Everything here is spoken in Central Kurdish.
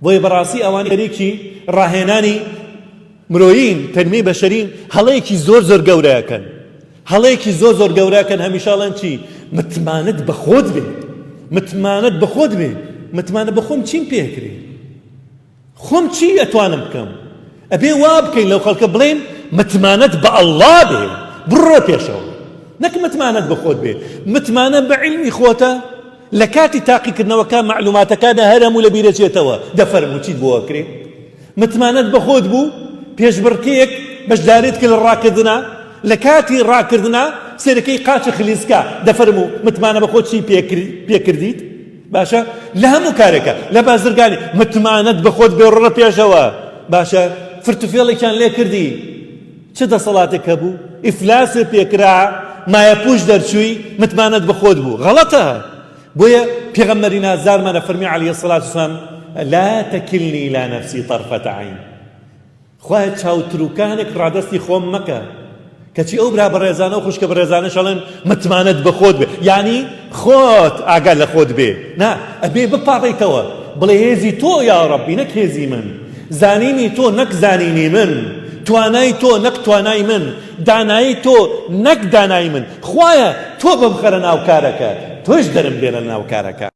بۆیە بەڕاستی ئەوانەی خەریکی ڕاهێنانی مرۆیین، تەنمیەی بەشەرین، هەڵەیەکی زۆر زۆر گەورە ئەکەن. هەڵەیەکی زۆر زۆر گەورە ئەکەن هەمیشە ئەڵێن چی؟ متمانەت بە خۆت بێ. متمانەت بە خۆت بێ. متمانە بە خۆم چیم پێ ئەکرێ؟ خۆم چی ئەتوانم بکەم؟ ئەبێ وا بکەین لەو خەڵکە بڵێین متمانەت بە ئەڵڵا بێ بڕۆ پێشەوە نەک متمانەت بە خۆت بێ متمانە بە عیلمی خۆتە لە کاتی تاقیکردنەوەکە مەعلوماتەکانە هەر هەموو لە بیرەچێتەوە دەفەرموو چیت بۆ ئەکرێ متمانەت بە خۆت بوو پێشبڕکێیەک بەشداریت کرد لە ڕاکردنا لە کاتی ڕاکردنا سێرەکەی قاچە خلیسکا دەفەرموو متمانە بە خۆت چی پێکردیت باشە لە هەموو کارێکە لە بازرگانی متمانەت بە خۆت بێ ڕۆڕە پێشەوە باشە فرتوفێڵێکیان لێ کردی چ دەسەڵاتێک هەبوو ئیفلاست پێکرا مایەپوش دەرچووی متمانەت بە خۆت بوو غەڵەتە بۆیە پێغەمبەری نازدارمان ئەفەرمی علیە الصلاة والسلام لا تکلنی الى نفسی طرفة عین خوایە چاوتروکانێک ڕادەستی خۆم مەکە کەچی ئەو برا بەڕێزانە و خوشکە بەڕێزانەش ئەڵێن متمانەت بە خۆت بێ یعنی خۆت ئاگا لە خۆت بێ نا ئەبێ بپاڕیتەوە بڵێ هێزی تۆ یا ڕەبی نەک هێزی من زانینی تۆ نەک زانینی من توانای تۆ نەک توانای من دانایی تۆ نەک دانای من خوایە تۆ بمخەرە ناو کارەکە تۆش دەرم بێنە ناو کارەکە.